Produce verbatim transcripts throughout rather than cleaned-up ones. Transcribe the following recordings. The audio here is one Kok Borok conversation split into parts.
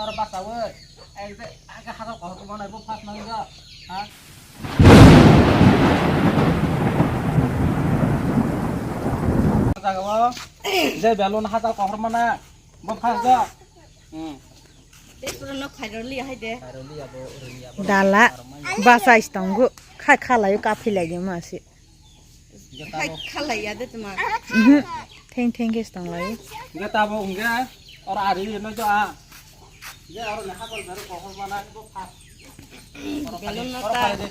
Oro basawi, ek je, ek je hachal kohor manai bo first nang jo, ha? Jaga o, je balloon hachal kohor mana, bo first jo. Hmm. Tei pura nok khairoli hai de. Dala, basa istongo, khai khalai kaphi lagi masi. Hai khalai ya de tuma. Mhm. Theng theng ke stong lai. Hingke tabo hingke oro ari no jo a. Hingke oro le hakol beru kohor mana bo pha. Oro Belon khali, no oro ta. Khali de.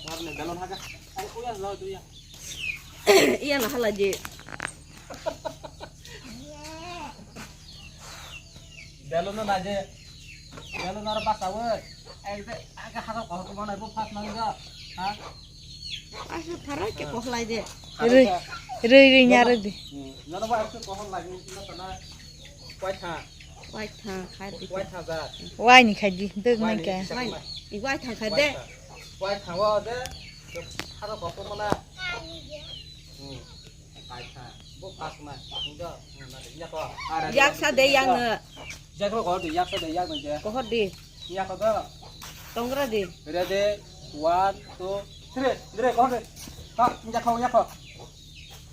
Oro le belon haka. Ai kuya lo tu ya. Iya na hala je. Belon no naje. Belon oro basawi. Ek je, ek je hachal kohor manai bo first nang jo. Ha? Asa tharai ke kohlai de. Rui, rui, rui nya rui de. Hmm. Nono ba ek kohor lagi, no tana. Kwai tha. Kwai tha, khai di. Kwai tha ja. Wai ni khai di, dek nang ke. Wai ni khai di. Wai, i wai tha khai de. Kwai tha. Kwai tha wo de. Hachal kohor mana. Hmm. Kaisa. Bo pas ma. Hindo. Yaksa de yang no. Jakro ko di yaksa de yang je. Kohor di. Yak ko do. Tongra di. Ready. One, two, three. Dire kohor de. Ha, yak ko, yak ko.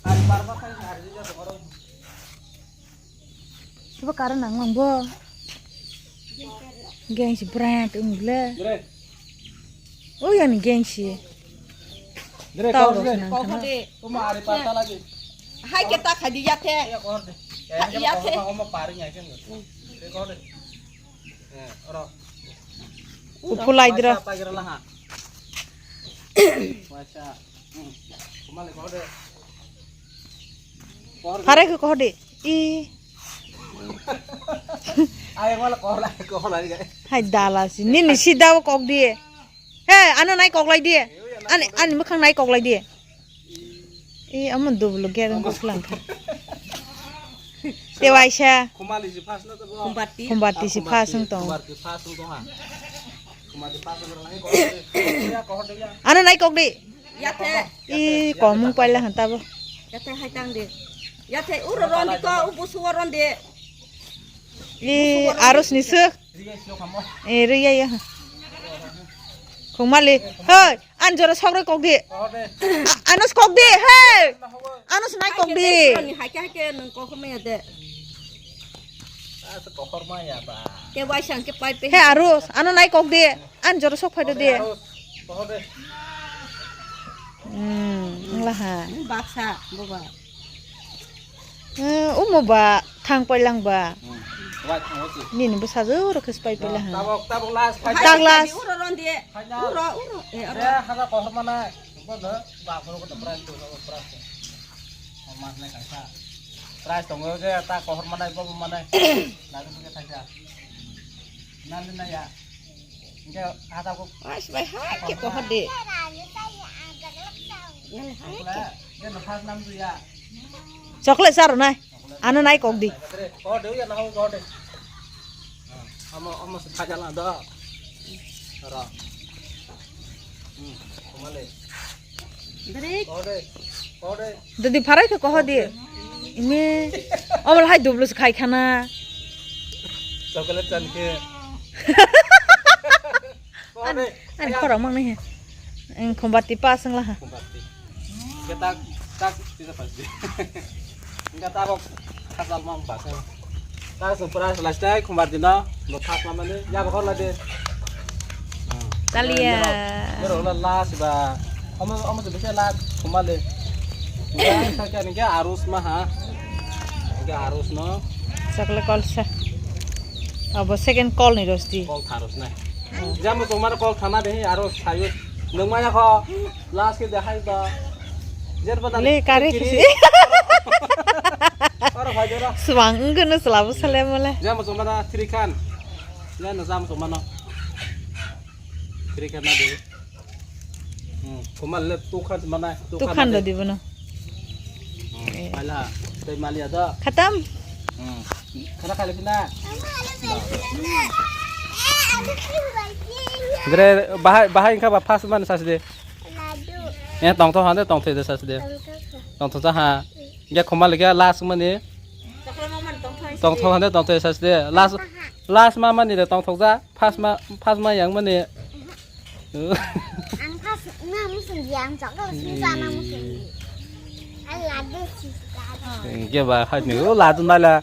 Ar bar bar sai ar je ko. Sibo karon nang mang bo. Geng si brand ung le. Dire. O yang ni geng si. Dire, tau kau rok dire. Nang kau kena. Dire, uma ari pata lagi. Hai kita khadi ya the. Iya, kau dire. Ya, ya, ya, kau the. Kau mau pari nya kan. Dire, kau dire. Eh, oro. Ukulai dira. Apa kira lah ha? Wasa. Hmm. Kemana kau dire? Kau dire. Pare ke kau de. I. Ayo, wala kau lah, kau lah ni. Hai dala si. Ni ni sida kok dia. He, ano nai koklai di. Ani, ani mwkhang nai koklai di. E, amo dublo gereng koklang kha. Tewaisa. Khumali si phas na to bo. Khumbati. Khumbati si phas wng tong. Khumbati phas wng tong ha. Khumbati phas wng tong ha. Ano nai kok di. Yate. E, komung paila han tabo. Yate hai tang di. Yate uro ron di ko, ubusu ron di. E, arus ni suk. E, rwi ya ya. Khongmali. Hoi, an jora sokre kok di. A-, anos kok di. Hei. Anos nai kok di. Ni hai ke, hai ke nang kok maya de. Asa kok maya ba. Ke wai sang ke pai pe. He arus, ano nai kok di. An jora sok phai do di. Arus, kok de. Hmm, ngla ha. Baksa, boba. Eh, omo ba thang pailang ba. Hmm. Wai thang o si. Nini bwsajwk rok khe pai pailang ha. Tabok, tabok last, phai. Tang last. Uro ron di. Phai na. Uro, uro. Eh, uro. Eh, hada kohor mana. Bo no, ba phoro ko to prize to, prize to. O mas nai kaisa. Prize tongo je ta kohor mana, bo mana. Lagi ke thaja. Nan na ya. Hingke hata ko. Ais bai hai ke kohor de. Nang hai ke. Chocolate sar nai. Ano nai kok di. Kohor de ya na ho kohor de. Amo, amo se thaja la do. Ro. Hmm, komale. Drik. Kohor de. Kohor de. Dadi pharai khe koho di. Ime. Omo hai dublo se khai khana. Chocolate chan khe. Ani khorang mang ni he. Eng, khumbati pa sengla ha. Khumbati. Ke tak, tak, tidak pasti. Enggak tabok. Kasal mang pasal. Tang sung pura selesai kumbar dino, no khas mamani, ya bakor lade. Talia. Mero la las ba. Omo, omo tu bisa la kumale. Ya, tak ya ni arus ma ha. Ni arus no. Sakle call sa. Abo second call ni rosti. Call tharus na. Jamo tongmani call thana de arus sayu. Nung maya kho. Last ke dahai ba. Jer ba le kare kiri. Kisi. Oro bhai jora. Swang wngkhe no swlabo sale mole. Jamo chomana three khan. Le no jamo chomano. Three khan na de. Hmm, komal le two khan mana. Two khan do dibono. Hmm, pala. Tei mali ada. Khatam. Hmm. Khana khale pina. Dre bahai bahai kha ba first man sas de. Ladu. Eh, tongtho hande tongtho de sas de. Tongtho. Tongtho ta ha. Ya khoma le ya last mani. Chokle mo man tongtho Tongthok hande tongthok sas de. Last, last ma mani de tongthok ja. First ma, first ma yang mani. Ang pas na musun di ang chok ko sin sa na musun di. Ala de si ka. Ge ba hai ni. O la tu na la.